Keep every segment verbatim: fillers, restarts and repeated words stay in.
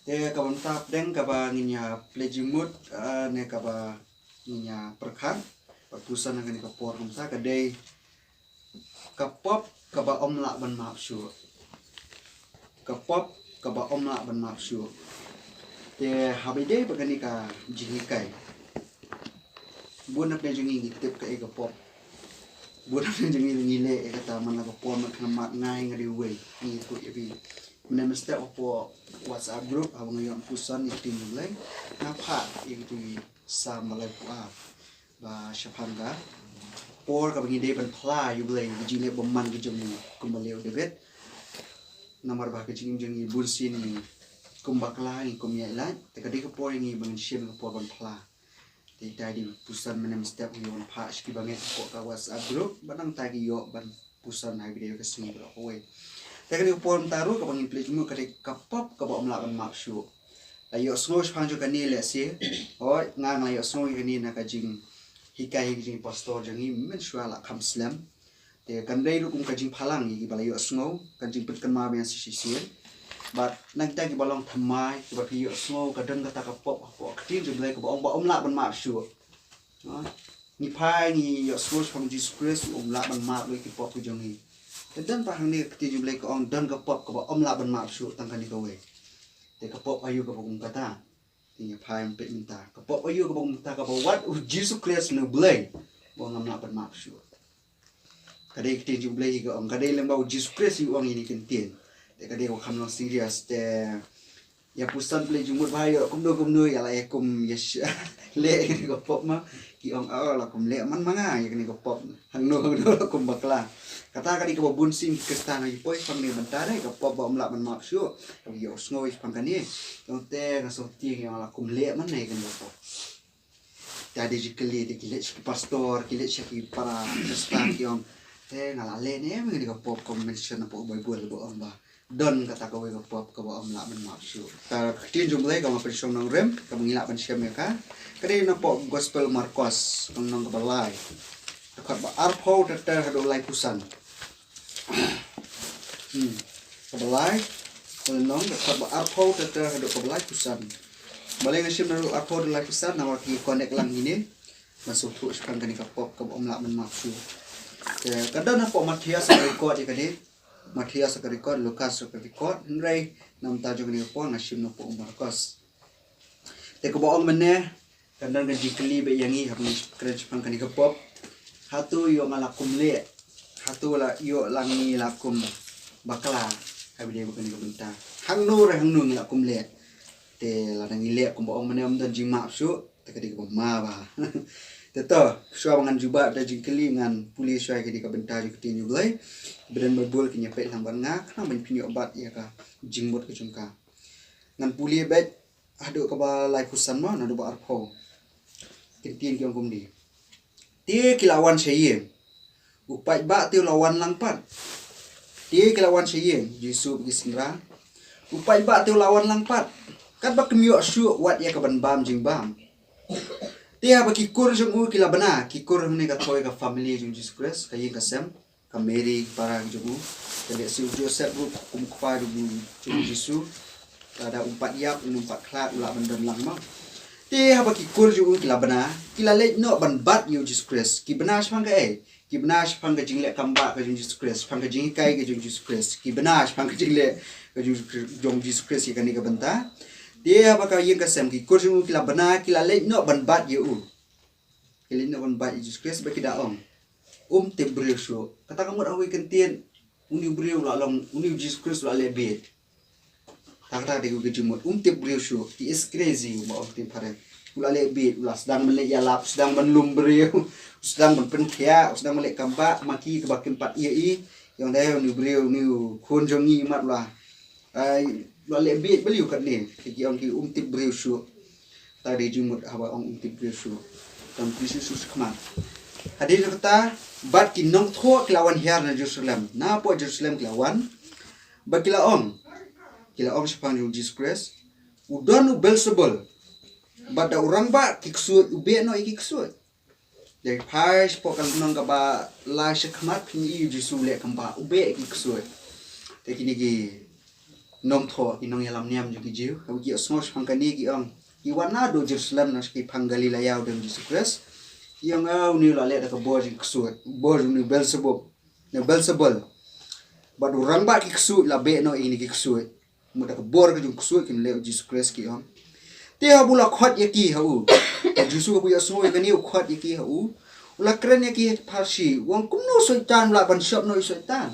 Te kaba mynta pdeng kaba ngin ïa plie jingmut, ah, ne kaba ngin ïa pyrkhat bad puson ha kane ka por mynta ka dei ka pop kaba ym lah ban map shuh. Ka pop kaba ym lah ban map shuh. Te haba ïadei bad kane ka jinghikai, bun na pdeng jong ngi ngi tip kaei ka pop. Bun na pdeng jong ngi ngi leh ïa kata, man la ka por mat khlem mat nga hi nga dei uwei, ngi ïathuh ïa phi. Mynne mynstep hapoh WhatsApp group haba nga ïoh puson ïa ka ktien U Blei, nga phah ïa kito ki Salm ba laiphew ar ba shaphang ka por kaba ngi dei ban phla ïa U Blei ïa ka jingleh bymman ka jong ngi kumba leh u David. Namar ba ka jingim jong ngi bun sien ngi kum bakla, ngi kum ïaid lait, te ka dei ka por ïa ngi ba ngin shim ka por ban phla. Te ita i dei puson mynne mynstep ngi ïoh ban phah sha ki bangeit hapoh ka WhatsApp group, ba nangta ki ïoh ban puson ha i video ka sngi baroh kawei. Te kane ka por mynta ruh kaba ngin plie jingmut ka dei ka pop kaba ym lah ban map shuh. La ïohsngew shaphang jong kane lehse, hooid, nga nga la ïohsngew ïa kane na ka jinghikai ha ka jingpastor jong ngi mynshuwa la kham slem. Te kan dei ruh kum ka jingphalang ïa kiba la ïohsngew, kan jingpynkynmaw biang shisien. Bad na kita kiba long thymmai, kiba phi ïohsngew ka don kata ka pop hapoh ka ktien jong U Blei kaba ong ba ym lah ban map shuh. Ha? Ngi phai ngi ïohsngew shaphang Jisu Khrist, ym lah ban map lut ki pop ki jong ngi. Te don pat hangne ka ktien jong U Blei ka ong don ka pop kaba ym lah ban map shuh tang kane kawei. Te ka pop aïu kaba kum kata? Te ngi phai ngi peit mynta. Ka pop aïu kaba kum kata kaba wat U Jisu Khrist ne U Blei ba ngam lah ban map shuh. Ka dei ka ktien jong U Blei hi ka ong, ka dei lyngba U Jisu Khrist hi u ong ïa kine ki ktien. Te ka dei kaba kham long serious te ïa puson plie jingmut ba ïoh kumno kumno ïa la ïa kum ïa sha leh ïa ka pop ma. Ki ong, oh, la kum leh man ma nga ïa kane ka pop. Hangno hangno la kum bakla. Kata ka dei kaba bun sien ki Khristan ha ki poi shaphang kane ka bynta dei ka pop ba ym lah ban map shuh. Kaba ïohsngew shaphang kane. Ong te nga sngewthuh ïa nga la kum leh man ïa kane ka pop. Te dei jingkylli te ki leit sha ki pastor, ki leit sha ki para Khristan ki ong, te nga la leh ne em ïa kane ka pop, ka mention hapoh Baibl ba ong ba don kata kawei ka pop kaba ym lah ban map shuh. Te ka ktien jong U Blei kaba nga pynshong nongrim kaba ngi lah ban shem ïa ka, ka dei napoh Gospel Markos, ka lynnong kaba lai, dkhot ba arphew ter ter haduh laiphew san. Hmm. Kaba lai, ka lynnong, dkhot ba arphew ter ter haduh kaba laiphew san. Balei nga shim naduh arphew haduh laiphew san, namar ki connect lang ïa kine. Ban sngewthuh shaphang kane ka pop kaba ym lah ban map shuh. Te ka don hapoh Mathaios ka record ïa kane. Mathaios ka record, Lukas ka record, hynrei na ka bynta jong kane ka por nga shim napoh Markos. Te kaba ong mynne, kan don ka jingkylli beit ïa ngi haba ngi kren shaphang kane ka pop. Hato ïoh nga la kum leh? Hato la ïoh la ngi la kum bakla ha ba dei ba kane ka bynta? Hangno re hangno ngi la kum leh? Te lada ngi leh kumba ong mynne ym don jingmap shuh, te ka dei kaba ma bha. Te to, shuwa ba ngan jubab da jingkylli ngan pule shuwa ïa ka dei ka bynta jong ka ktien U Blei. Ba don Baibl kin ïa peit lang bad nga, khnang ban pynïoh bat ïa ka jingmut ka jong ka. Ngan pule beit haduh kaba laiphew san mo, naduh ba arphew. Ki ktien ki ong kumne. Te ki la wan sha ïing. U paidbah te u la wan lang pat. Te ki la wan sha ïing, Jisu bad ki synran. U paidbah te u la wan lang pat. Katba kim ïoh shuh wat ïa kaban bam jingbam. Te haba ki kur jong u ki la bna, ki kur hangne ka thoi ka family jong Jisu Khrist, ka ïing ka sem. Ka Mary, para jong u, ka lehse u Joseph ruh kum u kpa jong u, jong u Jisu. Lada um pat ïap, um pat khlad, u lah ban don lang mo. Te haba ki kur jong u ki la bna, ki la leit noh ban bat ïa u Jisu Khrist. Ki bna shaphang kaei? Ki bna shaphang ka jingleh kam bah ka jong u Jisu Khrist, shaphang ka jinghikai ka jong u Jisu Khrist. Ki bna shaphang ka jingleh ka jong, jong u Jisu Khrist ïa kane ka bynta. Te haba ka ïing ka sem, ki kur jong u ki la bna, ki la leit noh ban bat ïa u. Ki leit noh ban bat ïa u Jisu Khrist bad ki da ong, um tip briew shuh. Kata ka mut ha kawei ka ktien, une u briew u la long, une u Jisu Khrist u la leh bieit. Kata ka dei ka jingmut, um tip briew shuh. He is crazy, ba ong ktien phareng. U la leh bieit, u la sdang ban leh ïalap, u sdang ban lum briew, u sdang ban pynthiah, u sdang ban leh kam bah, ma ki kaba kim pat ïohi. Ïa ong dei une u briew, une u khun jong ngi mat u la Ai, u la leh bieit balei u katne, te ki ong ki um tip briew shuh. Kata dei jingmut haba ong um tip briew shuh. Kam plie shuh shuh shakhmat. Hadien kata, bad ki nongthoh ki la wan hiar na Jerusalem. Napoh Jerusalem ki la wan. Bad ki la ong. Ki la ong shaphang jong u Jisu Khrist. U don u Beelzebul. Bad da u rangbah ki ksuid u beh noh ïa ki ksuid. Te phai shapoh ka lynnong kaba lai shakhmat phin ïohi u Jisu u leh kam bah, u beh ïa ki ksuid. Te kine ki nongthoh, ki nongïalam niam jong ki Jiw, haba ki ïohsngew shaphang kane ki ong, ki wan naduh Jerusalem na sha ki phang Galilea u dem Jisu Khrist. Ki ong, ah, une u la leh da ka bor jong ki ksuid, bor jong une u Beelzebub, ne Beelzebul. Bad u rangbah ki ksuid la beh noh ïa kine ki ksuid. Mut da ka bor ka jong u ksuid kin leh u Jisu Khrist, ki ong. Te haba u la khot ïa ki ha u. U Jisu haba u ïohsngew ïa kane u khot ïa ki ha u. U la kren ïa ki ha pharshi. U ong kumno u Soitan u lah ban shop noh ïa u Soitan.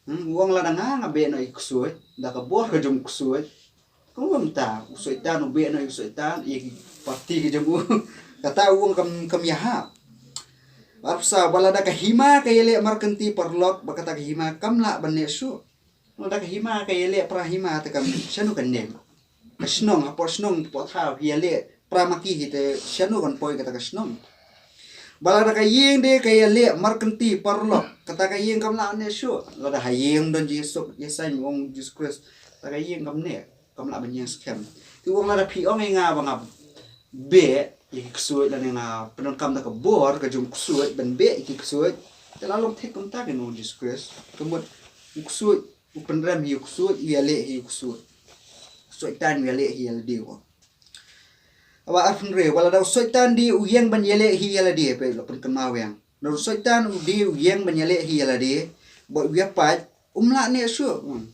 Hmm, u ong lada nga nga beh noh ïa u ksuid. Da ka bor ka jong u ksuid. Kumno mynta u Soitan u beh noh ïa u Soitan, ïa ki parti ka jong u. Kata u ong kam, kam ïahap. Arphew saw, ba lada ka hima ka ïaleh markynti paralok, ba kata ka hima kam lah ban neh shuh. Lada ka hima ka ïaleh para hima te kam shano kan neh. Ka shnong, hapoh shnong, hapoh thaw, ka ïaleh para ma ki hi te shano kan poi kata ka shnong. Ba lada ka ïing de ka ïaleh markynti paralok, kata ka ïing kam lah neh shuh. Lada ha ïing don jingsuk, ïaseng, ong Jisu Khrist, kata ka ïing kam neh, kam lah ban ïeng skhem. Te u ong lada phi ong ïa nga ba nga beh ïa ki ksuid lane nga pyndonkam da ka bor ka jong u ksuid ban beh ïa ki ksuid. Te la long thik kumta, kin ong Jisu Khrist. Ka mut u ksuid u pynrem hi ïa u ksuid, u ïaleh hi ïa u ksuid. U Soitan u ïaleh hi ïa lade, u ong. Haba arphew hynriew, ba lada u Soitan de u ïeng ban ïaleh hi ïa lade, peit la pynkynmaw biang. Lada u Soitan u de u ïeng ban ïaleh hi ïa lade, ba u ïapait, um lah neh shuh, u ong.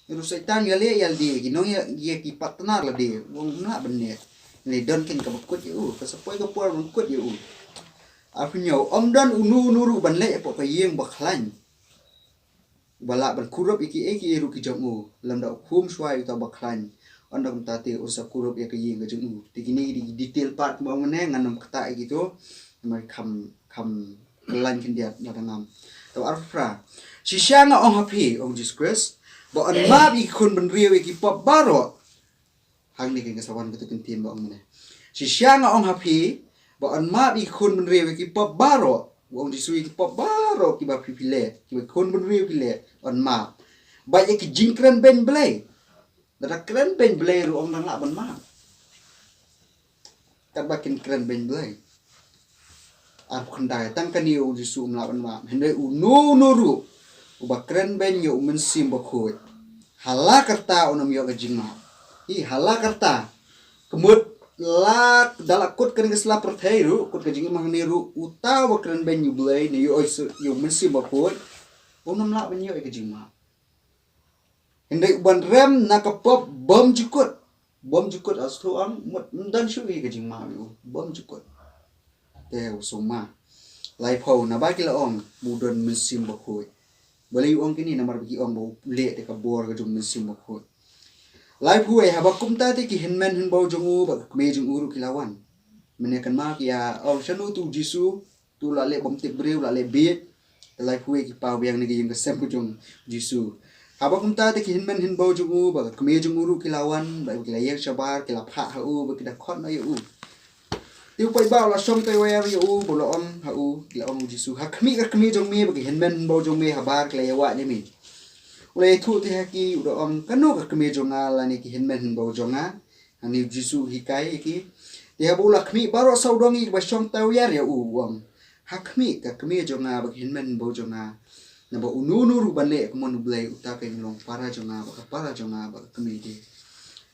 Lada u Soitan u ïaleh ïa lade, ki nong ïa, ïa ki partner lade, u ong um lah ban neh. Lane don keiñ kaba kut ïa u, ka sa poi ka por ban kut ïa u. Arphew hynñiew, ym don uno uno ruh ban leit hapoh ka ïing bakhlaiñ. Ba lah ban kurup ïa kiei kiei ruh ki jong u, lymda u khum shuwa ïa uta bakhlaiñ. Ynda kumta te un sa kurup ïa ka ïing ka jong u. Te kine ki dei ki detail part ba mynne ngan ym ktah ïa kito. Namar kham, kham kyllain khyndiat lada ngam. Te arphew phra. Shisha nga ong ha phi, ong Jisu Khrist, ba yn map ïa ki khun bynriew ïa ki pop baroh. Hangne keiñ ka sa wan kata ka ktien ba ong mynne. Shisha nga ong ha phi, ba yn map ïa ki khun bynriew ïa ki pop baroh. Ba ong Jisu ïa ki pop baroh kiba phi phi leh, kiba ki khun bynriew ki leh, yn map. Bad ïa ki jingkren beiñ Blei. Lada kren beiñ Blei ruh ym dang lah ban map. Katba kin kren beiñ Blei. Arphew khyndai, tang kane u Jisu um lah ban map. Hynrei uno uno ruh uba kren beiñ ïa u Mynsiem Bakhuid, ha la karta un ym ïoh ka jingmap. Hi, ha la karta. Ka mut la, da la kut kane ka sla pyrthei ruh, kut ka jingim hangne ruh, uta uba kren beiñ ïa u Blei, ne ïa u, ïa u Mynsiem Bakhuid, un ym lah ban ïoh ïa ka jingmap. Hynrei uban rem na ka pop bymjukut. Bymjukut, a shu ong, mut ym don shuh ïa ka jingmap ïa u, bymjukut. Te u sngewma. Laiphew, naba ki la ong, ba u don Mynsiem Bakhuid. Balei u ong kine, namar ba ki ong ba u leh da ka bor ka jong u Mynsiem Bakhuid. Laiphew wei, haba kumta te ki hynmen hynbew jong u bad ka kmie jong u ruh ki la wan. Mynne kynmaw ki ïa ong shano tu u Jisu, tu la leh bym tip briew, la leh bieit. Te laiphew wei ki paw biang na ka ïing ka sem ka jong u Jisu. Haba kumta te ki hynmen hynbew jong u bad ka kmie jong u ruh ki la wan, bad ki la ïeng shabar, ki la phah ha u, bad ki da khot noh ïa u. Te u paidbah u la shong tawiar ïa u, bad u la ong ha u, ki la ong u Jisu, ha khmih ka kmie jong me bad ki hynmen hynbew jong me habar, ki la ïa wad ïa me. U la ïathuh te ha ki, u da ong, kano ka kmie jong nga lane ki hynmen hynbew jong nga? Hangne u Jisu u hikai ïa ki. Te haba u la khmih baroh sawdong ïa kiba shong tawiar ïa u, u ong, ha khmih ka kmie jong nga bad ki hynmen hynbew jong nga. Naba uno uno ruh ban leh kumno u Blei, uta kan long para jong nga bad ka para jong nga bad ka kmie de.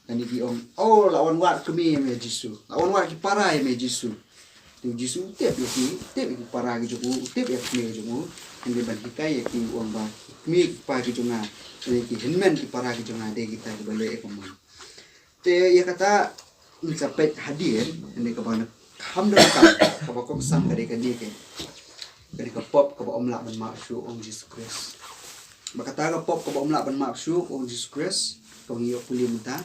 Kane ki ong, oh, la wan wad kmie ïa me Jisu. La wan wad ki para ïa me Jisu. Te u Jisu u tip ïa ki, u tip ïa ki para ki jong u, u tip ïa ki kmie ki jong u. Hynrei ban hikai ïa ki u ong ba ki kmie ki para ki jong nga, hynrei ki hynmen ki para ki jong nga de kita kiba leh ïa ka mon. Te ïa kata ngin sa peit hadien, hynrei kaba na kham donkam, kaba kongsan ka dei kane, ka dei ka pop kaba ym lah ban map shuh, ong Jisu Khrist. Ba kata ka pop kaba ym lah ban map shuh, ong Jisu Khrist, kaba ngi ïoh pule mynta,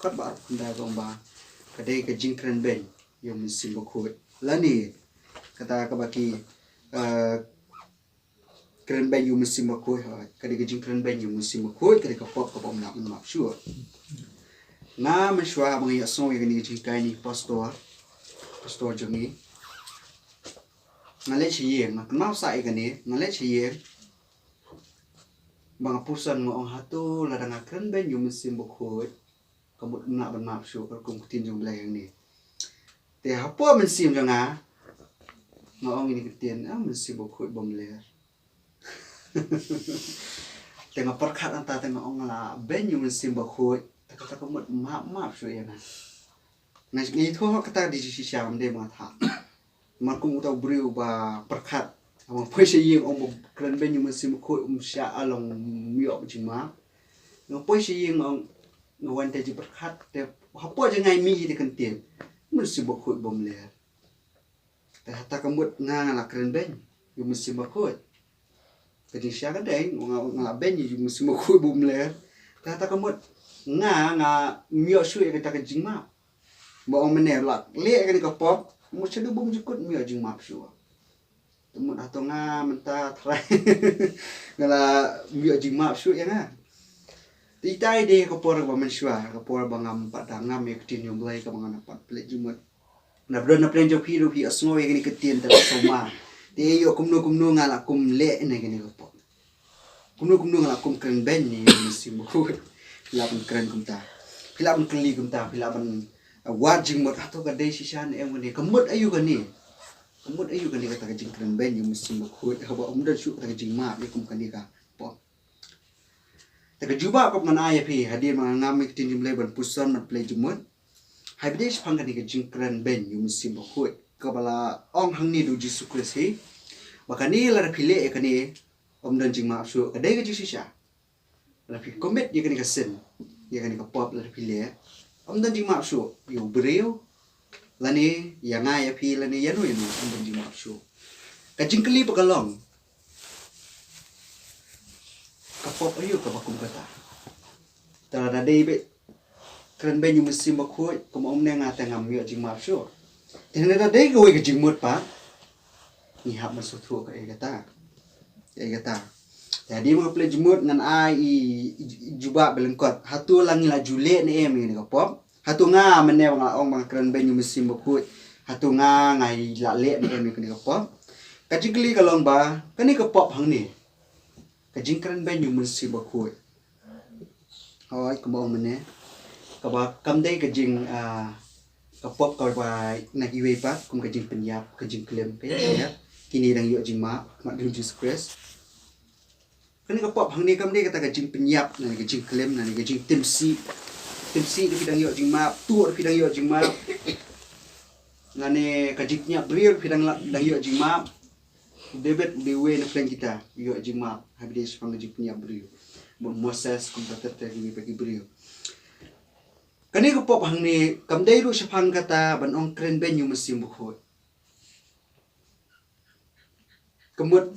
kot ba arphew khyndai ka ong ba ka dei ka jingkren beiñ ïa u Mynsiem Bakhuid. Lane kata kaba ki, eh, kren beiñ ïa u Mynsiem Bakhuid, ha, ka dei ka jingkren beiñ ïa u Mynsiem Bakhuid, ka dei ka pop kaba ym lah ban map shuh. Nga mynshuwa ba nga ïohsngew ïa kane ka jinghikai na i pastor, pastor jong ngi, nga leit sha ïing, nga kynmaw sah ïa kane, nga leit sha ïing, ba nga pyrshang, nga ong, hato lada nga kren beiñ ïa u Mynsiem Bakhuid, ka mut ym lah ban map shuh, ka rukom ktien jong u Blei hangne. Te hapoh mynsiem jong nga, nga ong ïa kane ka ktien, ah, Mynsiem Bakhuid bymler. Te nga pyrkhat hangta te nga ong la beiñ ïa u Mynsiem Bakhuid. Te kata ka mut map map shuh ïa nga. Nga ngi thoh kata ka dei shisha kam dei ba nga thah. Namar kum uta u briew ba pyrkhat. Nga poi sha ïing ong ba kren beiñ ïa u Mynsiem Bakhuid um shah long ym ïoh jingmap. Nga poi sha ïing ong nga wan te jingpyrkhat te hapoh jngai mih hi te kyntien. Mynsiem Bakhuid bym ler. Te hata ka mut nga nga la kren beiñ ïa u Mynsiem Bakhuid. Ka jingshisha ka dei nga nga la beiñ ïa u Mynsiem Bakhuid bym ler. Te hata ka mut nga nga ym ïoh shuh ïa kata ka jingmap. Ba ong mynne la leh kane ka pop mut sha dubum jukut ym ïoh jingmap shuh. Te mut hato nga mynta trai nga la ym ïoh jingmap shuh ïa nga. Te ita i dei ka por ba mynshuwa ka por ba ngam pat da ngam ïa ka ktien jong U Blei kaba nga na pat pynleit jingmut. Na pdon na pdeng jong phi ruh phi ïohsngew ïa kane ka ktien te la sumar. Te ïoh kumno kumno nga la kum leh ïa kane ka pop. Kumno kumno nga la kum kren beiñ ïa u Mynsiem Bakhuid. Phi lah ban kren kumta. Phi lah ban kylli kumta phi lah ban wad jingmut hato ka dei shisha ne em kane ka mut aïu kane. Ka mut aïu kane kata ka jingkren beiñ ïa u Mynsiem Bakhuid haba ym don shuh kata ka jingmap ïa kum kane ka pop. Te ka jubab kaba ngan ai ïa phi hadien ba nga ngam ïa ka ktien jong U Blei ban puson ban pynleit jingmut. Haba dei shaphang kane ka jingkren beiñ ïa u Mynsiem Bakhuid kaba la ong hangne da u Jisu Khrist hi ba kane lada phi leh ïa kane ym don jingmap shuh ka dei ka jingshisha. Lada phi commit ïa kane ka sin ïa kane ka pop lada phi leh ym don jingmap shuh ïa u briew lane ïa nga ïa phi lane ïa no ïa no ym don jingmap shuh. Ka jingkylli ba ka long ka pop aïu kaba kum kata. Te lada dei beit kren beiñ ïa u Mynsiem Bakhuid kumba ong mynne nga te ngam ïoh jingmap shuh. Te lada dei kawei ka jingmut pat ngi hap ban sngewthuh kaei kata. Kaei kata. Te hadien ba nga pynleit jingmut ngan ai i jubab ba lyngkot hato la ngi la ju leh ne em ïa kane ka pop. Hato nga mynne ba nga la ong ba nga kren beiñ ïa u Mynsiem Bakhuid hato nga nga la leh ne em ïa kane ka pop. Ka jingkylli ka long ba kane ka pop hangne ka jingkren beiñ ïa u Mynsiem Bakhuid. Hooid kumba ong mynne kaba kam dei ka jing ka pop kaba na kiwei pat kum ka jingpynïap ka jingklim ka ïap kine dang ïoh jingmap mat u Jisu Khrist. Kane ka pop hangne kam dei kata ka jingpynïap na ka jingklim na ka jingtimsih. Timsih da phi dang ïoh jingmap tuh da phi dang ïoh jingmap. Lane ka jingpynïap briew phi dang dang ïoh jingmap. David u dei uwei na pdeng kita u ïoh jingmap ha bynta shaphang ka jingpynïap briew. Bad Moses kumta ter ter kiwei pat ki briew. Kane ka pop hangne kam dei ruh shaphang kata ban ong kren beiñ ïa u Mynsiem Bakhuid. Ka mut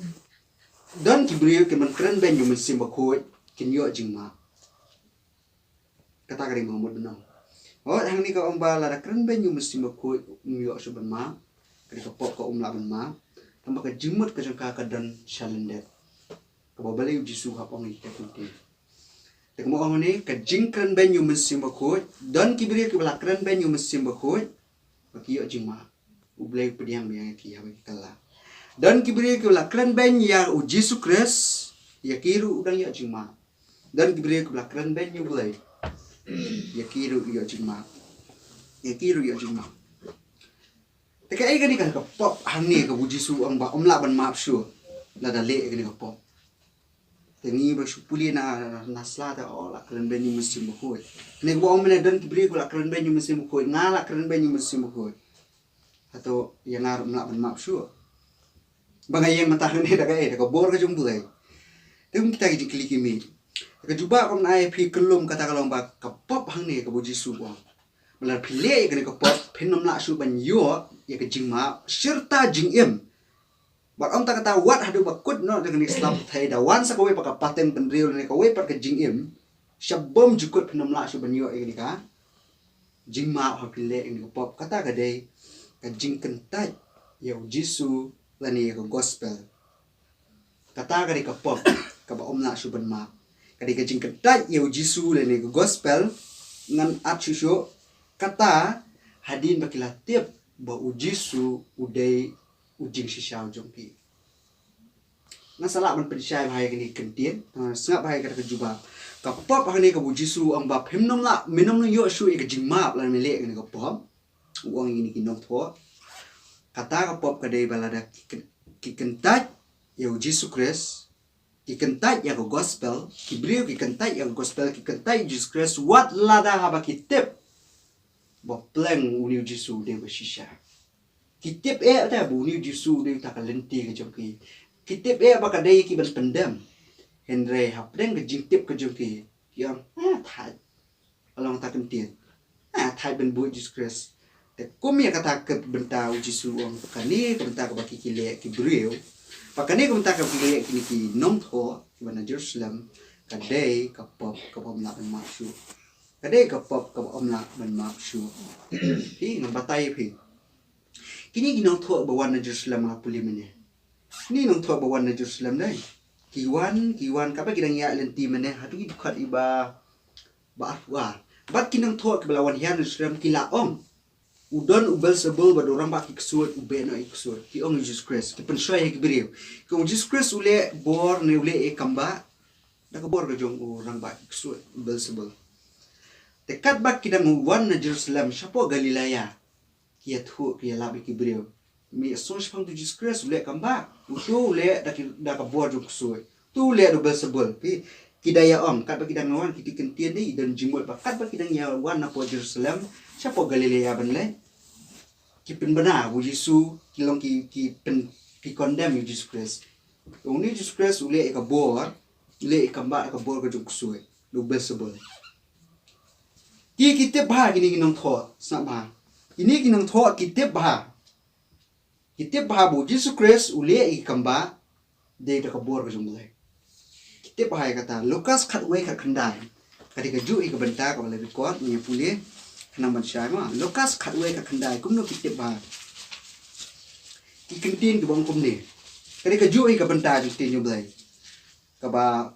don ki briew ki ban kren beiñ ïa u Mynsiem Bakhuid kin ïoh jingmap. Kata ka dei ma ka mut ban ong. Hooid hangne ka ong ba lada kren beiñ ïa u Mynsiem Bakhuid um ïoh shuh ban map. Ka dei ka pop ka um lah ban map. Tangba ka jingmut ka jong ka ka don sha lyndet. Kaba balei u Jisu hap ong ïa kita ki ktien. Te kumba ong hangne ka jingkren beiñ ïa u Mynsiem Bakhuid don ki briew kiba la kren beiñ ïa u Mynsiem Bakhuid ba ki ïoh jingmap. U Blei u pdiang biang ïa ki haba ki kylla. Don ki briew kiba la kren beiñ ïa u Jisu Khrist ïa ki ruh u dang ïoh jingmap. Don ki briew kiba la kren beiñ ïa u Blei ïa ki ruh u ïoh jingmap. Ïa ki ruh u ïoh jingmap. Te kaei kane ka pop hangne kaba u Jisu u ong ba um lah ban map shuh lada leh ïa kane ka pop. Te ngi ba shu pule na na sla te o la kren beiñ ïa u Mynsiem Bakhuid. Kane kaba ong mynne don ki briew kiba la kren beiñ ïa u Mynsiem Bakhuid nga la kren beiñ ïa u Mynsiem Bakhuid. Hato ïa nga ruh um lah ban map shuh. Ba nga ïeng mynta hangne da kaei da ka bor ka jong u Blei. Te kum kita ki jingkylli ki mih. Ka jubab kaba ngan ai ïa phi kyllum kata ka long ba ka pop hangne kaba u Jisu u ong. Ba lada phi leh ïa kane ka pop phin ym lah shuh ban ïoh ïa ka jingmap shirta jingim. Bad ym tang kata wat haduh ba kut noh da kane ka sla pyrthei da wan sa kawei pat ka pateng bynriew lane kawei pat ka jingim. Sha bymjukut phin ym lah shuh ban ïoh ïa kane ka jingmap haba phi leh ïa kane ka pop kata ka dei ka jingkyntait ïa u Jisu lane ïa ka gospel. Kata ka dei ka pop kaba ym lah shuh ban map. Ka dei ka jingkyntait ïa u Jisu lane ka gospel ngan at shuh shuh kata hadien ba ki la tip ba u Jisu u dei u jingshisha jong ki. Nga sa lah ban pynshai bha ïa kane ka kyntien, nga sngap bha ïa kata ka jubab. Ka pop hangne kaba u Jisu u ong ba phim nym lah, me nym ïoh shuh ïa ka jingmap lada me leh ïa kane ka pop. U ong ïa kine ki nongthoh. Kata ka pop ka dei ba lada ki kyn- ki kyntait ïa u Jisu Khrist. Ki kyntait ïa ka gospel, ki briew ki kyntait ïa ka gospel, ki kyntait ïa u Jisu Khrist wat lada haba ki tip ba pleng une u Jisu u dei uba shisha. Ki tip eh te ba une u Jisu u dei uta ka lynti ka jong ki. Ki tip eh ba ka dei ïa ki ban pyndem. Hynrei hapdeng ka jingtip ka jong ki, ki ong, ah, thait. Ka long ta ka ktien, ah, thait ban buh Jisu Khrist. Te kum ïa kata ka bynta u Jisu u ong, kane ka bynta kaba ki ki leh ki briew, ba kane ka bynta kaba ki leh kine ki nongthoh kiba na Jerusalem, ka dei ka pop kaba ym lah ban map shuh. Ka dei ka pop kaba ym lah ban map shuh. Phi, ngan batai phi. Kine ki nongthoh ba wan na Jerusalem, nga pule mynne. Kine ki nongthoh ba wan na Jerusalem dei, ki wan, ki wan, kaba ki dang ïaid lynti mynne, haduh ki dkhot iba, ba arphew ar. Bad ki nongthoh kiba la wan hiar na Jerusalem ki la ong, u don u Beelzebul, bad u rangbah ki ksuid u beh noh ïa ki ksuid. Ki ong ïa u Jisu Khrist, ki pynshoi ïa ki briew. Ki ong u Jisu Khrist u leh bor ne u leh ïa kambah da ka bor ka jong u rangbah ki ksuid, u Beelzebul. Te katba ki dang wan na Jerusalem shapoh Galilea, ki ïathuh, ki ïalap ïa ki briew. Me sngew shaphang utu u Jisu Khrist, u leh kambah, utu u leh da ki, da ka bor jong u ksuid. Utu u leh da u Beelzebul. Phi, ki da ïa ong, katba ki dang wan, kito ki ktien ne, i don jingmut ba katba ki dang ïa wan napoh Jerusalem shapoh Galilea ban leit, ki pynbna u Jisu, ki long ki, ki pyn, ki condemn ïa u Jisu Khrist. Une u Jisu Khrist u leh ïa ka bor, u leh ïa kambah da ka bor ka jong u ksuid, da u Beelzebul. Ki, ki tip bha kine ki nongthoh, sngap bha. Kine ki nongthoh ki tip bha. Ki tip bha ba u Jisu Khrist u leh ïa ki kambah dei da ka bor ka jong u Blei. Ki tip bha ïa kata. Lukas khatwei khatkhyndai. Ka dei kajuh ïa ka bynta kaba la record, ngi ïa pule. Khnang ban shai ma. Lukas khatwei khatkhyndai, kumno ki tip bha. Ki kyntien kiba ong kumne. Ka dei kajuh ïa ka bynta jong u ktien jong u Blei. Kaba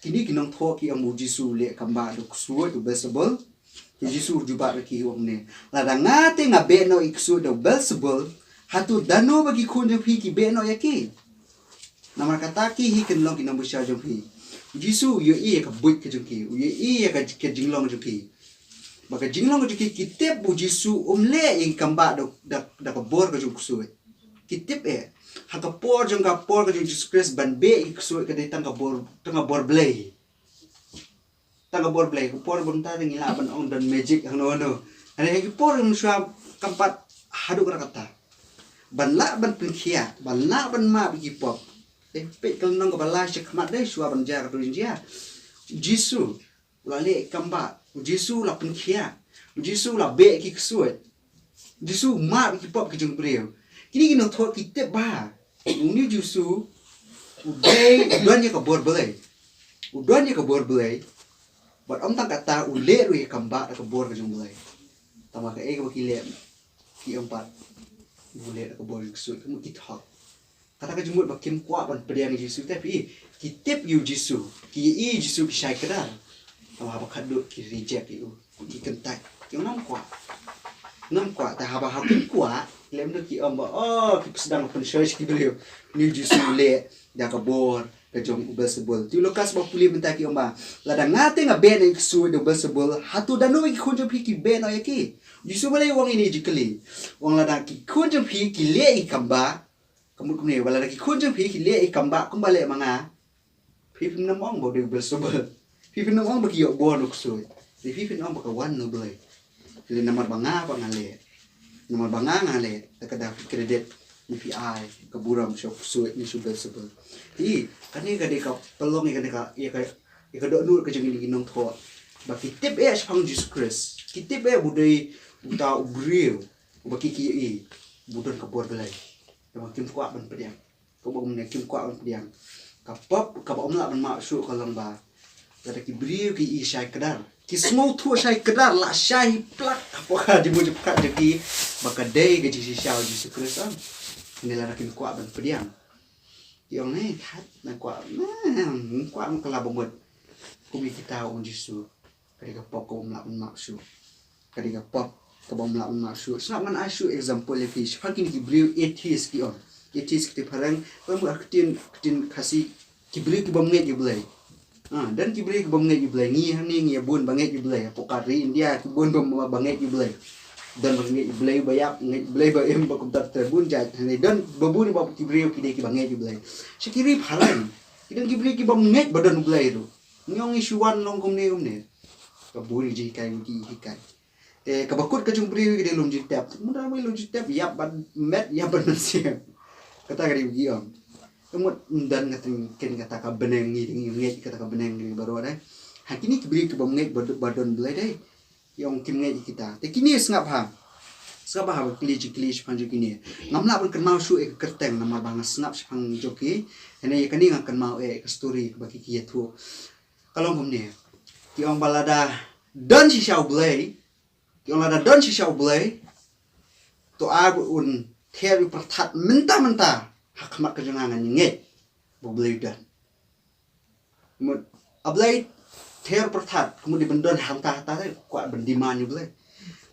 kine ki nongthoh ki ong ba u Jisu u leh kambah da u ksuid, da u Beelzebul. Te u Jisu u jubab ïa ki, u ong ne, lada nga te nga beh noh ïa ki ksuid da u Beelzebul, hato dano ba ki khun jong phi ki beh noh ïa ki? Namar kata ki hi kin long ki nongbishar jong phi. U Jisu u ïohi ïa ka buit ka jong ki, u ïohi ïa ka, ka jinglong jong ki. Ba ka jinglong ka jong ki, ki tip ba u Jisu um leh ïa ki kambah da, da, da ka bor ka jong u ksuid. Ki tip eh, ha ka por jong, ka por ka jong u Jisu Khrist ban beh ïa ki ksuid ka dei tang ka bor, tang ka bor Blei. Tang ka bor Blei, ka por mynta ngi lah ban ong don magic hangno hangno. Hynrei ha ki por mynshuwa kam pat haduh katta katta. Ban lah ban pynkhiah, ban lah ban map ïa ki pop. Dei peit ka lynnong kaba lai sha khmat, dei shuwa ban jia kato jingïa. U Jisu u la leh ïa ki kambah, u Jisu u la pynkhiah, u Jisu u la beh ïa ki ksuid. U Jisu u map ïa ki pop ki jong ki briew. Kine ki nongthoh ki tip bha. Une u Jisu u dei, u don ïa ka bor Blei. U don ïa ka bor Blei. Bad ym tang kata, u leh ruh ïa ka kambah da ka bor ka jong u Blei. Tangba kaei kaba ki leh, ki ym pat, u leh da ka bor ka jong u ksuid, ka mut ki thok. Kata ka jingmut ba kim kwah ban pdiang ïa u Jisu te phi, ki tip ïa u Jisu, ki ïohi ïa u Jisu, ki shai kdar. Tangba haba khatduh ki reject ïa u, ki kyntait. Ki ong ngam kwah. Ngam kwah, te haba ha kim kwah, lem da ki ong ba, oh, ki sdang pynshoi sha ki briew. Une u Jisu u leh da ka bor ka jong u Beelzebul. Te u Lukas ba pule mynta ki ong ba, lada nga te nga beh noh ïa ki ksuid da u Beelzebul, hato dano ki khun jong phi ki beh noh ïa ki? U Jisu balei u ong ïa kine ki jingkylli? U ong lada ki khun jong phi ki leh ïa ki kambah, ka mut kumne, ba lada ki khun jong phi ki leh ïa ki kambah kumba leh ma nga, phi phim nym ong ba u dei u Beelzebul. Phi phim nym ong ba ki ïoh bor na u ksuid. Te phi phin ong ba ka wan na u Blei. Te namar ba nga pat nga leh. Namar ba nga nga leh, te ka da phi credit ne phi ai ka burom sha u ksuid ne sha u Beelzebul. Te kane ka dei ka pynlong ïa kane ka, ïa ka, ïa ka dohnud ka jong kine ki nongthoh. Ba ki tip eh shaphang u Jisu Khrist. Ki tip eh ba u dei uta u briew uba ki, ki ïohi ba u don ka bor Blei. Te ba kim kwah ban pdiang. Kaba kumne kim kwah ban pdiang. Ka pop kaba ym lah ban map shuh ka long ba lada ki briew ki ïohi shai kdar, ki sngewthuh shai kdar, la shai plak hapoh ka jingmut jingpyrkhat jong ki ba ka dei ka jingshisha u Jisu Khrist, ym ne lada kim kwah ban pdiang. Ki ong ne, thait, nga kwah, nga kwah, nga kylla ba mut kum ïa kita, ong u Jisu. Ka dei ka pop kaba ym lah ban map shuh. Ka dei ka pop kaba ym lah ban map shuh. Sngap, ngan ai shuh example ïa phi. Shaphang kine ki briew atheist ki ong. Atheist ki tip phareng, ka mut ha ka ktien, ka ktien Khasi, ki briew ki bym ngeit ïa u Blei. Ha, don ki briew ki bym ngeit ïa u Blei. Ngi hangne ngi ïa bun ba ngeit ïa u Blei. Hapoh ka ri India ki bun ba, ba ngeit ïa u Blei. Don ba ngeit ïa u Blei ba ïap, ngeit ïa u Blei ba im, ba kumta ter, bun jait. Hangne don ba bun ba ki briew ki dei kiba ngeit ïa u Blei. Sha ki ri phareng. Ki don ki briew ki bym ngeit ba don U Blei ruh. Ngi ong ngi shu wan long kumne kumne. Ka bun ki jinghikai ki hikai. Te kaba kut ka jong u briew ka dei lum jingtep. Mynta wei lum jingtep ïap bad met ïap bad mynsiem. Kata ka dei ki ong. Ka mut ym don kata ken kata ka bneng ngi ngi ngeit kata ka bneng ngi baroh dei. Ha kine ki briew ki bym ngeit ba ba don Blei dei. Ïa ong kim ngeit ïa kita. Te kine sngap ha. Sngap ha ba kylli jingkylli shaphang jong kine. Ngam lah ban kynmaw shuh ïa ka kyrteng namar ba nga sngap shaphang jong ki. Hynrei ïa kane nga kynmaw ïa ka story kaba ki ki ïathuh. Ka long kumne. Ki ong ba lada don shisha U Blei. Ki ong lada don shisha U Blei. To ai ba un ther ïa u pyrthat mynta mynta. Ha khmat ka jong nga ngan ngeit ba U Blei u don. Mut, A Blei ther pyrthat, ka mut dei ban don hangta hangta te, kwah ban demand ïa U Blei.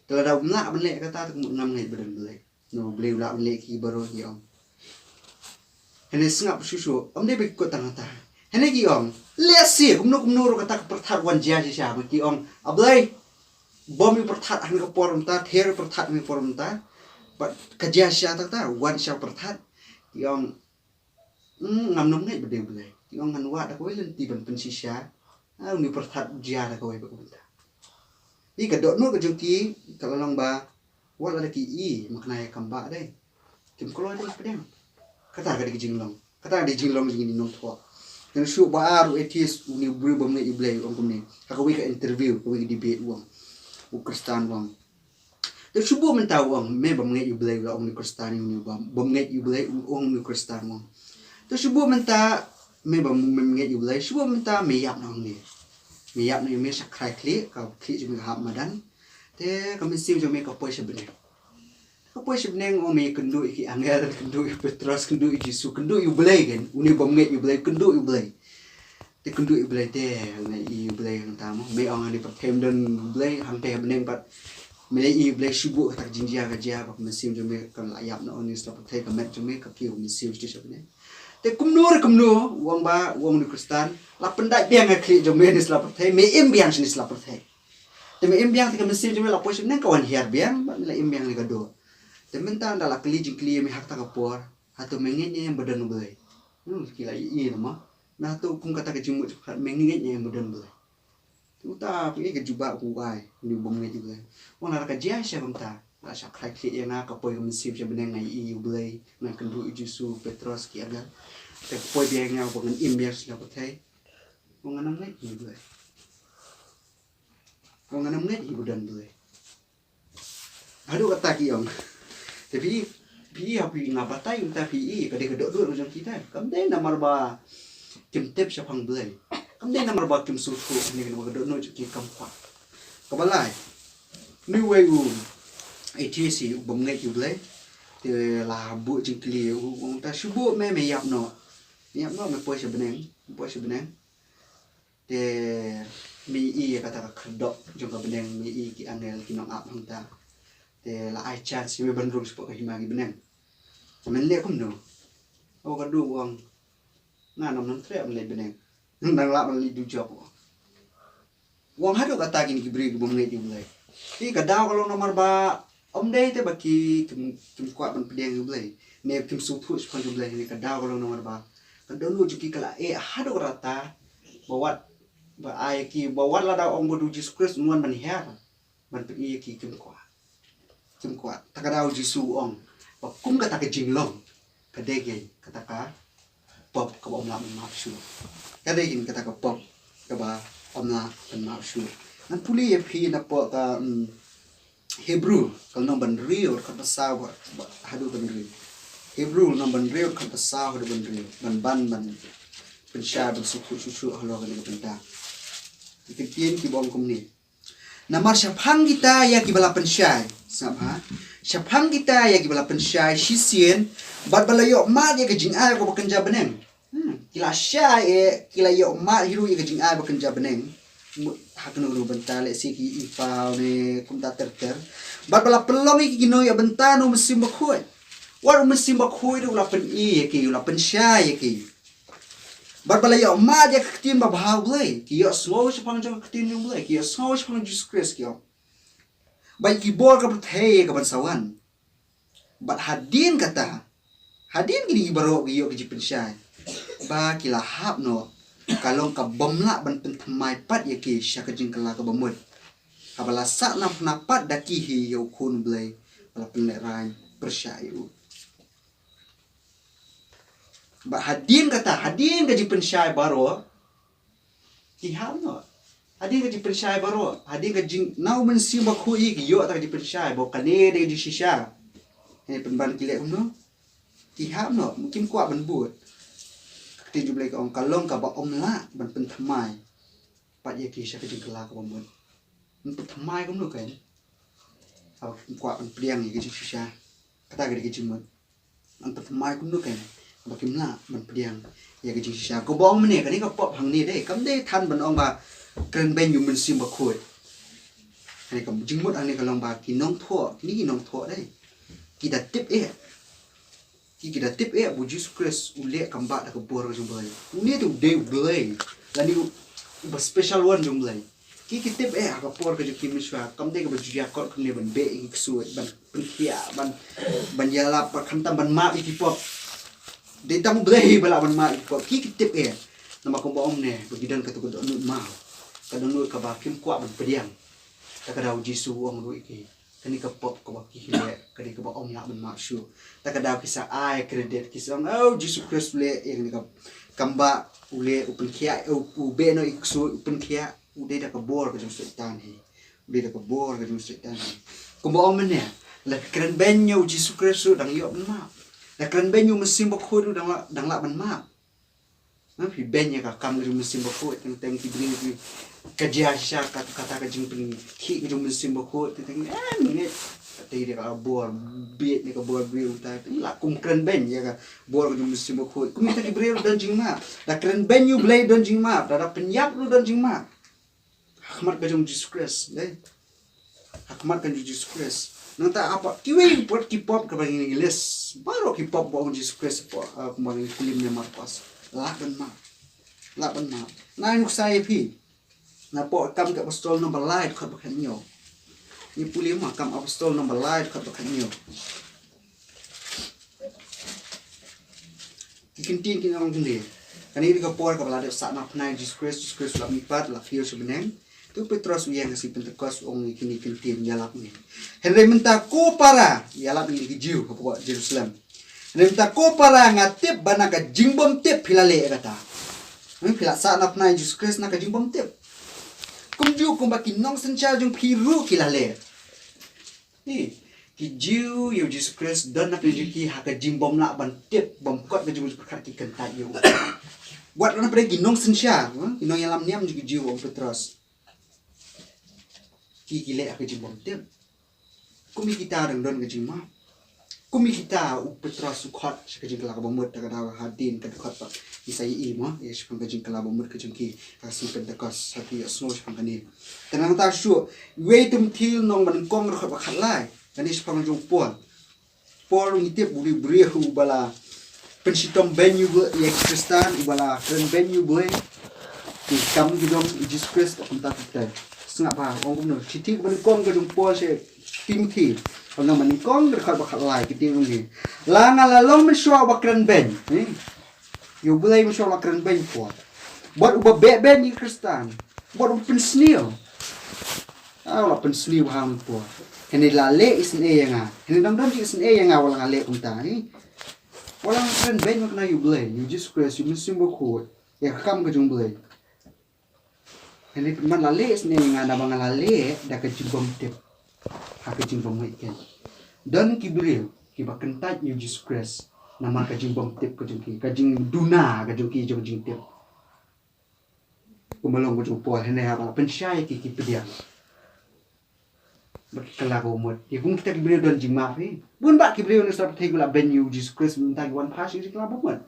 Te lada um lah ban leh kata te, ka mut ngam ngeit ba don Blei. No, U Blei u lah ban leh ki baroh ki ong. Hynrei sngap shuh shuh, ym dei ba ki kut tang kata. Hynrei ki ong, lehse, kumno kumno ruh kata ka pyrthat wan jia shisha, ba ki ong, A Blei, bom ïa u pyrthat hangta ka por mynta, ther ïa u pyrthat hangta ka por mynta, bad ka jia shisha tang kata, wan shisha u pyrthat. Ki ong, Hmm, ngam nym ngeit ba dei U Blei. Ki ong ngan wad da kawei lynti ban pynshisha. Ah, une u pyrthat u jia da kawei ba ka bynta. Ïa ka dohnud ka jong ki ka la long ba wat lada ki i ma kane kam ba dei. Kim kloi dei pdiang. Kata ka dei ka jinglong. Kata ka dei jinglong jong ngi nongthoh. Ngan shu ba ar u atheist une u briew bym ngeit U Blei u ong kumne. Ha kawei ka interview, kawei ka debate u ong. U Khristan u ong. Te shu buh mynta u ong, me bym ngeit ïa U Blei, u la ong une u Khristan, ïa une bym, bym ngeit ïa U Blei, u ong une u Khristan u ong. Te shu buh mynta, me bym, bym ngeit ïa U Blei, shu buh mynta me ïap noh ïa une. Me ïap noh ïa une sha khrai khlieh, ka khlieh jong me ka hap madan. Te ka mynsiem jong me ka poi sha bneng. Ka poi sha bneng, ong me kynduh ïa ki angel, kynduh ïa u Petros, kynduh ïa u Jisu, kynduh ïa U Blei ken, une bym ngeit ïa U Blei, kynduh ïa U Blei. Te kynduh ïa U Blei te, nga i ïa U Blei hangta mo. Me ong ha kane pyrthei ym don U Blei, hangta ha bneng pat. Me i ïa U Blei shu buh kata ka jingjia ka jia, ba ka mynsiem jong me kan la ïap noh ne sla pyrthei, ka met jong me ka kiew mynsiem sha bneng. Te kumno re kumno, u ong ba, u ong une u Khristan, la pyndait biang ka khlieh jong me ne sla pyrthei, me im biang shane sla pyrthei. Te me im biang te ka mynsiem jong me la poi sha bneng ka wan hiar biang, bad me la im biang ne ka doh. Te mynta ynda la kylli jingkylli ïa me ha kata ka por, hato me ngeit ne em ba don U Blei? Hmm, ki la ïohi namar. Na hato kum kata ka jingmut jingpyrkhat me ngeit ne em ba don Blei? Te uta phi i ka jubab u ai, une u bym ngeit U Blei. Wan lada ka jia sha kumta, la shah khrai khlieh ïa nga, ka poi ka mynsiem sha bneng, nga ïohi ïa U Blei, nga kynduh ïa u Jisu, Petros, ki angel. Te ka poi biang ïa nga ba ngan im biang sha pyrthei. Wan ngan ym ngeit ïa U Blei. Wan ngan ym ngeit ïa u ba don Blei. Haduh kata ki ong. Te phi i, phi i ha phi nga batai mynta phi i, ka dei ka dohnud ka jong ki te. Kam dei namar ba kim tip shaphang Blei. Kam dei namar ba kim sngewthuh, kane ka dohnud jong ki kam kwah. Kaba lai. Une uwei u atheist, u bym ngeit ïa U Blei. Te la buh jingkylli, u ong ta shu buh me, me ïap noh. Me ïap noh, me poi sha bneng, me poi sha bneng. Te me i ïa kata ka khyrdop jong ka bneng, me i ki angel ki nongap hangta. Te la ai chance ïa me ban rung shapoh ka hima ki bneng. Men leh kumno? O ka duh u ong. Nga ngam nang treh ban leit bneng. Nang lah ban leit dujok. U ong haduh kata kine ki briew ki bym ngeit ïa U Blei. Te ka daw ka long namar ba ym dei te ba ki kim, kim kwah ban pdiang ïa U Blei. Ne kim sngewthuh shaphang U Blei ne ka daw ka long namar ba ka dohnud jong ki ka la eh haduh katta ba wat ba ai ki ba wat lada ong ba u Jisu Khrist un wan ban hiar ban pyni ïa ki kim kwah. Kim kwah. Ta ka daw u Jisu u ong ba kum kata ka jinglong ka dei kata ka pop kaba ym lah ban map shuh. Ka dei kata ka pop kaba ym lah ban map shuh. Ngan pule ïa phi napoh ka, mm, Hebru, ka lynnong ba hynriew, dkhot ba saw, ba, ba, haduh ba hynriew. Hebru, lynnong ba hynriew, dkhot ba saw, haduh ba hynriew. Ban, ban, ban pynshai, ban sngewthuh shuh shuh halor kane ka bynta. Ki ktien kiba ong kumne. Namar shaphang kita ïa kiba la pynshai. Sngap ha. Shaphang kita ïa kiba la pynshai shisien, bad ba la ïoh mad ïa ka jingai kaba kynja bneng. Hmm, ki la shai eh, ki la ïoh mad hi ruh ïa ka jingai ba kynja bneng. Mut ha kano kano bynta lehse ki i paw ne kumta ter ter. Bad ba la pynlong ïa ki kino ïa bynta na u Mynsiem Bakhuid. Wat u Mynsiem Bakhuid ruh u la pyni ïa ki, u la pynshai ïa ki. Bad ba la ïoh mad ïa ka ktien babha U Blei, ki ïohsngew shaphang jong ka ktien jong U Blei, ki ïohsngew shaphang Jisu Khrist ki ong. Bad ki bor ka pyrthei ka ban sa wan. Bad hadien kata, hadien kine ki baroh ki ïoh ki jingpynshai. ba ki la hap noh ka long ka bym lah ban pynthymmai pat ïa ki sha ka jingkylla kaba mut, haba la sahnarphna pat da ki hi ïa u Khun Blei ba la pynlehraiñ pyrshah ïa u. Ba hadien kata, hadien ka jingpynshai baroh, ki hap noh. Hadien ka jingpynshai baroh, hadien ka jing, na u Mynsiem Bakhuid hi ki ïoh ta ka jingpynshai ba kane dei ka jingshisha. Hynrei pynban ki leh kumno? Ki hap noh, kim kwah ban bud. Ka ktien jong U Blei ka ong ka long kaba ym lah ban pynthymmai pat ïa ki sha ka jingkylla kaba mut. Ban pynthymmai kumno kein? Haba kim kwah ban pdiang ïa ka jingshisha. Kata ka dei ka jingmut. Ban pynthymmai kumno kein? Haba kim lah ban pdiang ïa ka jingshisha. Kumba ong mynne, kane ka pop hangne dei, kam dei than ban ong ba kren beiñ ïa u Mynsiem Bakhuid. Kane ka jingmut hangne ka long ba ki nongthoh, kine ki nongthoh dei, ki da tip eh. Ki, ki da tip eh ba u Jisu Khrist u leh kam bah da ka bor ka jong U Blei. Une te u dei U Blei, lane u, uba special one jong U Blei. Ki, ki tip eh ha ka por ka jong ki mynshuwa, kam dei kaba ju ïa kot kumne ban beh ïa ki ksuid, ban pynkhiah, ban, ban ïalap, ban khamtam ban map ïa ki pop. Dei tang U Blei ba lah ban map ïa ki pop. Ki, ki tip eh. Namar kumba ong mynne, ba ki don katu ka dohnud maw, ka dohnud kaba kim kwah ban pdiang. Ta ka daw u Jisu u ong ruh ïa ki, kane ka pop kaba phi leh ka dei kaba ym lah ban map shuh. Ta ka daw ki sa ai credit, ki sa ong, oh, Jisu Khrist u leh ïa kane ka, kam bah, u leh, u pynkhiah, u, u beh noh ïa ki ksuid, u pynkhiah, u dei da ka bor ka jong u Soitan hi. U dei da ka bor ka jong u Soitan hi. Kumba ong mynne, la kren beiñ ïa u Jisu Khrist ruh dang ïoh ban map. La kren beiñ ïa u Mynsiem Bakhuid ruh dang lah, dang lah ban map. Phi beiñ ïa ka kam ka jong u Mynsiem Bakhuid, teng teng ki briew ki, ka jia shisha ka, kata ka jingpynkhih ka jong u Mynsiem Bakhuid, teng teng, eh, ngeit. Kata dei ka bor, bit ne ka bor briew ta, la kum kren beiñ ïa ka bor ka jong u Mynsiem Bakhuid. Kum kita ki briew don jingmap. Da kren beiñ ïa U Blei don jingmap, da, da pynïap ruh don jingmap. Ha khmat ka jong u Jisu Khrist, dei. Ha khmat ka jong u Jisu Khrist. Nangta ha pat kiwei pat ki pop kaba ngi list. Baroh ki pop ba ong u Jisu Khrist ha pdeng, ah, kumba ngi pule mynne Markos. Lah ban map. Lah ban map. Nga nuksa ïa phi. Napoh Kam ki Apostol number lai dkhot ba khathynñiew. Ngi pule mo Kam ki Apostol number lai dkhot ba khathynñiew. Ki kyntien ki ong kumne. Kane dei ka por kaba la dep sahnarphna ïa u Jisu Khrist, u Jisu Khrist u la mihpat, la kiew sha bneng. Te u Petros u ïeng ha ka sngi Pentekost, u ong ïa kine ki kyntien, ïalap ïa ngi. Hynrei mynta ko para, ïalap ïa kine ki Jiw hapoh Jerusalem. Hynrei mynta ko para, nga tip ba na ka jingbymtip phi la leh ïa kata. Hmm, phi la sahnarphna ïa u Jisu Khrist na ka jingbymtip. Kumjuh kumba ki nongsynshar jong phi ruh ki la leh. Hi, ki Jiw ïa u Jisu Khrist don na ka jong ki ha ka jingbymlah ban tip, bymkot ka jong u Jisu Khrist ki kyntait ïa u. Wat la na pdeng ki nongsynshar, hmm, ki nongïalam niam jong ki Jiw, ong u Petros. Ki, ki leh ha ka jingbymtip. Kum ïa kita dang don ka jingmap. Kum ïa kita u Petros u khot sha ka jingkylla kaba mut, ta ka daw hadien ka dkhot pat ngi sa ïohi mo, ïa shaphang ka jingkylla kaba mut ka jong ki ha ka sngi Pentekost, ha ki ïohsngew shaphang kane. Te nangta shuh, wei Timothi lynnong ba nyngkong dkhot ba khatlai, kane shaphang jong u Paul. Paul ngi tip u dei u briew uba la pynshitom beiñ ïa u Blei, ïa ki Khristan, uba la kren beiñ ïa u Blei. Ki kam ki jong u Jisu Khrist, kumta kumta. Sngap bha, ong kumno, shithi ba nyngkong ka jong u Paul sha Timothi, lynnong ba nyngkong dkhot ba khatlai, ki ong kumne. La nga la long mynshuwa uba kren beiñ, eh? Ïa u Blei mynshuwa la kren beiñ, Paul. Bad uba beh beiñ ïa ki Khristan. Bad uba pynsniew. Ah, la pynsniew bha, Paul. Hynrei la leh isynei ïa nga. Hynrei dang don jingïasynei ïa nga wat la nga leh kumta, eh? Wat la nga kren beiñ, wat la nga ïa u Blei, ïa u Jisu Khrist, ïa u Mynsiem Bakhuid, ïa ka kam ka jong u Blei. Hynrei pynban la leh isynei ïa nga, naba nga la leh da ka jingbymtip. Ha ka jingbymngeit kein. Don ki briew kiba kyntait ïa u Jisu Khrist namar ka jingbymtip ka jong ki, ka jingduna ka jong ki jong jingtip. Kumba long ka jong u Paul, hynrei haba la pynshai ïa ki, ki pdiang. Bad ki kylla kaba mut. Ïa kum kita ki briew don jingmap hi. Bun bah ki briew na sla pyrthei ki la beiñ ïa u Jisu Khrist, mynta ki wan phai sha ka jingkylla kaba mut.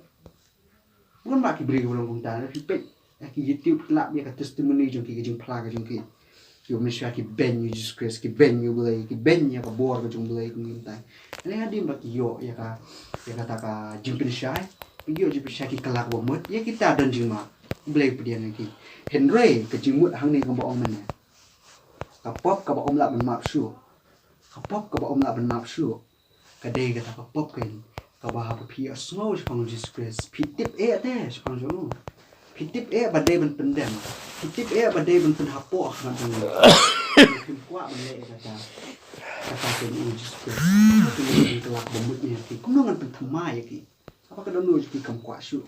Bun bah ki briew kiba long kumta, phi peit ha ki YouTube, phi lap ïa ka testimony jong ki, ka jingphla ka jong ki. Ki ong mynshuwa ki beiñ ïa u Jisu Khrist, ki beiñ ïa u Blei, ki beiñ ïa ka bor ka jong u Blei kumta. Hynrei hadien ba ki ïoh ïa ka, ïa kata ka jingpynshai, ki ïoh jingpynshai, ki kylla kaba mut, ïa kita don jingmap. U Blei u pdiang ïa ki. Hynrei ka jingmut hangne kumba ong mynne. Ka pop kaba ym lah ban map shuh. Ka pop kaba ym lah ban map shuh. Ka dei kata ka pop kein Kaba haba phi ïohsngew shaphang u Jisu Khrist, phi tip eh te shaphang jong u. Phi tip eh ba dei ban pyndem. Phi tip eh ba dei ban pynhapoh ha khmat jong u. Phim kwah ban leh ïa kata. Kata ka ong u Jisu Khrist. Phi leh ban kylla kaba mut ïa ki. Kumno ngan pynthymmai ïa ki? Haba ka dohnud jong ki kam kwah shuh.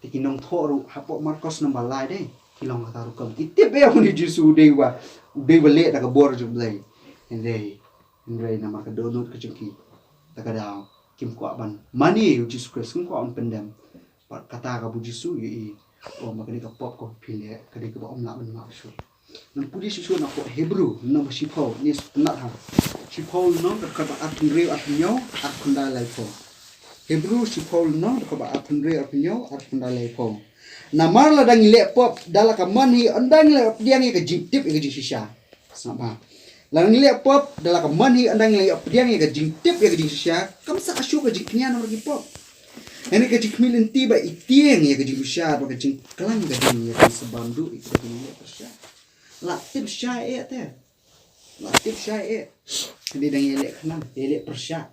Te ki nongthoh ruh hapoh Markos namba lai de, ki long kata rukom. Ki tip eh ba u Jisu u dei ba, u dei ba leh da ka bor jong u Blei. Hynrei, hynrei namar ka dohnud ka jong ki, ta ka daw kim kwah ban mane ïa u Jisu Khrist, kim kwah ban pyndem. Bad kata kaba u Jisu u ïohi, u ong ba kane ka pop kaba phi leh ka dei kaba ym lah ban map shuh. Ngan pule shuh shuh na ka Hebru, lynnong ba shiphew, ne shu pynnat ha. Shiphew lynnong, dkhot ba arphew hynriew, arphew hynñiew, arphew khyndai, laiphew. Hebru shiphew lynnong, dkhot ba arphew hynriew, arphew hynñiew, arphew khyndai, laiphew. Namar lada ngi leh pop da la ka mon hi, ynda ngi la ïoh pdiang ïa ka jingtip ïa ka jingshisha. Sngap bha. Lada ngi leh pop da la ka mon hi, ynda ngi la ïoh pdiang ïa ka jingtip ïa ka jingshisha, kam sah shuh ka jingkñia namar ki pop. Hynrei ka jingkhmih lynti ba i tieng ïa ka jingbishar bad ka jingklang ka ding ïa ka jingsabam duh ïa kita ki nongleh pyrshah. La tip shai eh te. La tip shai eh. Ka dei dang ïaleh khnang, ïaleh pyrshah.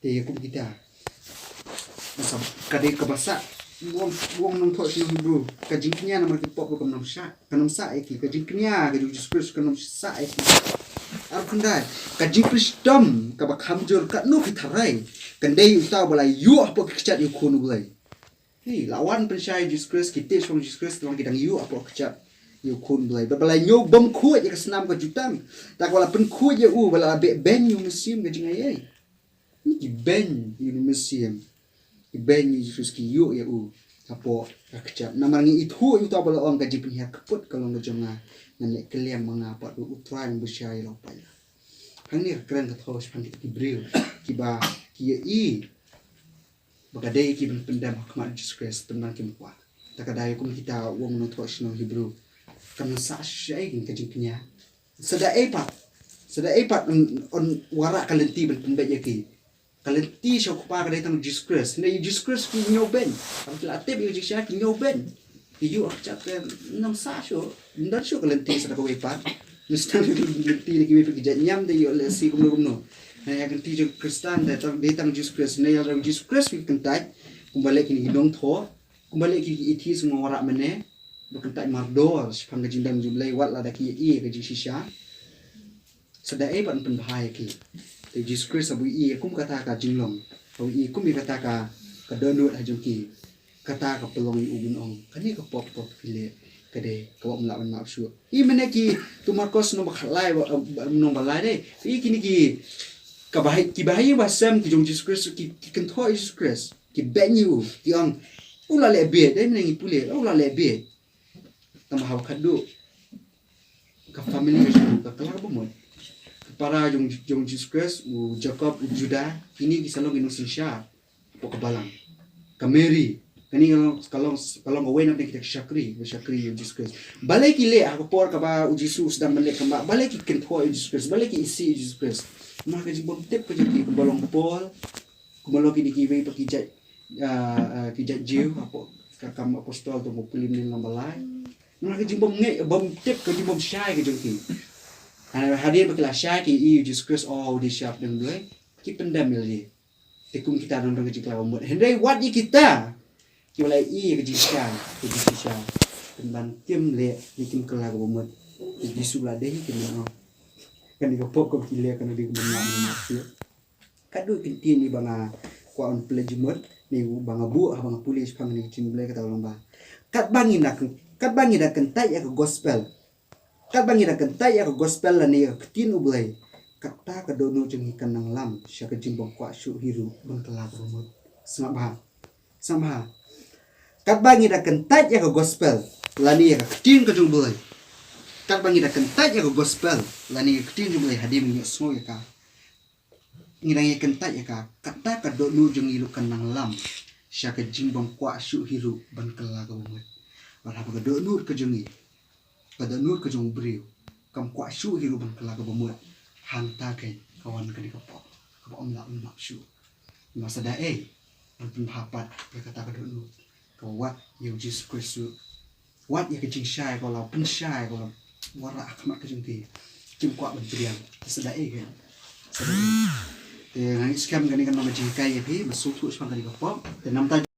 Te kum kita. Ka dei kaba sah. U ong, u ong u nongthoh shnong Hebru, ka jingkñia namar ki pop ruh kam nym sah, kam nym sah ïa ki. Ka jingkñia ka jong u Jisu Khrist kam nym sah ïa ki. Arphew khyndai, ka jingpynshitom kaba kham jur, katno ki tharai kan dei uta uba la ïuh hapoh ki kjat ïa u Khun u Blei. Hi, la wan pynshai ïa u Jisu Khrist, ki tied shaphang u Jisu Khrist, tang ki dang ïuh hapoh kjat ïa u Khun u Blei. Bad ba la ñiew bymkhuid ïa ka snam ka jutang, da kaba la pynkhuid ïa u, ba la beh beiñ ïa u mynsiem ka jingaiei. Ki beiñ ïa u mynsiem, ki beiñ ïa u Jisu Khrist, ki ïuh ïa u hapoh ka kjat. Namar ngi ithuh ïa uta uba la ong, ka jingpynhiar kput ka long ka jong nga, ngan leh kylliang ma nga bad u Trai Nongbishar ïa la u paidlang. Hangne ka kren ka thoh shaphang kita ki briew kiba ki ïohi ba ka dei ki ban pyndem ha khmat u Jisu Khrist, pynban kim kwah. Ta ka dei kum kita, u ong u nongthoh shnong Hebru, kam nym sah shuh ïa ki ka jingkñia. Sa da ei pat, sa da ei pat un, un wanrah ka lynti ban pynbeit ïa ki. Ka lynti sha u Kpa ka dei tang u Jisu Khrist. Hynrei u Jisu Khrist ki ñiew beiñ. Haba ki la tip ïa u Jisu Khrist ki ñiew beiñ. Ki ïuh ha kjat, te ym sah shuh. Ym don shuh ka lynti sa da kawei pat. Ym sdang ka lynti na kiwei pat ki jait niam, te ïoh lehse kumno kumno. Hynrei ïa ka lynti jong u Khristan te tang, dei tang u Jisu Khrist. Hynrei ïa u Jisu Khrist ki kyntait. Kumba leh kine ki nongthoh, kumba leh kine ki atheist, kumba wanrah mynne, ba kyntait mardor shaphang ka jingdon jong u Blei wat lada ki ïohi ïa ka jingshisha. Sa da ei pat un pynbha ïa ki. Te u Jisu Khrist haba u ïohi ïa kum kata ka jinglong, haba u ïohi kum ïa kata ka, ka dohnud ha jong ki, kata ka pynlong ïa u ban ong, kane ka pop kaba phi leh ka dei kaba ym lah ban map shuh. I mynne ki, tu Markos lynnong ba khatlai, ba, ba, lynnong ba lai de. I kine ki, kaba ha-, kiba ha ïing ba ha sem ki jong u Jisu Khrist, ki, ki kynthoh ïa u Jisu Khrist, ki beiñ ïa u, ki ong, u la leh bieit, dei mynne ngi pule, u la leh bieit. Tangba haba khatduh ka family ka jong u ka kylla kaba mut. Ka para jong, jong u Jisu Khrist, u Jakob, u Judah, kine ki sa long ki nongsynshar hapoh ka balang. Ka Mary, kane ka long, ka long, ka long kawei na pdeng kita ki shakri, ki shakri ïa u Jisu Khrist. Balei ki leh ha ka por kaba u Jisu u sdang ban leit kynmaw, balei ki kynthoh ïa u Jisu Khrist, balei ki isih ïa u Jisu Khrist? Namar ka jingbymtip ka jong ki, kumba long Paul, kumba long kine kiwei pat ki jait, ah, ah, ki jait Jiw, hapoh ka Kam Apostol, to ba pule mynne lynnong ba lai. Namar ka jingbymngeit, bymtip, ka jingbymshai ka jong ki. Ha, hadien ba ki la shai ki ïohi ïa u Jisu Khrist, oh, u dei u Shah Pdeng Blei, ki pyndem ïa lade. Te kum kita nang don ka jingkylla kaba mut. Hynrei wat ïa kita kiba la ïohi ïa ka jingshai, ka jingshisha, pynban kim leh ne kim kylla kaba mut. Te u Jisu u la dei hi, kim ong, kane ka pop kaba phi leh ka dei kaba mut, mut, mut. Katto katne ne ba nga kwah ban pynleit jingmut, ne ba nga buh haba nga pule shaphang kane ka ktien Blei, kata ka long ba, katba ngi da kyn-, katba ngi da kyntait ïa ka gospel, katba ngi da kyntait ïa ka gospel lane ïa ka ktien U Blei, kata ka dohnud jong ngi kan nang lam sha ka jingbymkwah shuh hi ruh ban kylla kaba mut. Sngap bha. Sngap bha. Katba ngi da kyntait ïa ka gospel lane ïa ka ktien ka jong U Blei, katba ngi da kyntait ïa ka gospel lane ïa ka ktien jong U Blei, hadien ba ngi ïohsngew ïa ka, ngi dang ïa kyntait ïa ka, kata ka dohnud jong ngi ruh kan nang lam sha ka jingbymkwah shuh hi ruh ban kylla kaba mut. Bad haba ka dohnud ka jong ngi, ka dohnud ka jong u briew, kam kwah shuh hi ruh ban kylla kaba mut, hangta keiñ ka wan kane ka pop kaba ym lah ban map shuh. Namar sa da ei, ban pynbha pat ïa kata ka dohnud, kaba wad ïa u Jisu Khrist ruh, wad ïa ka jingshai kaba la pynshai, kaba la wanrah ha khmat ka jong ki, kim kwah ban pdiang. Te sa da ei keiñ? Sa da ei? Te nga ngeit skhem kane kan long ka jinghikai ïa phi ba sngewthuh shaphang kane ka pop. Te namar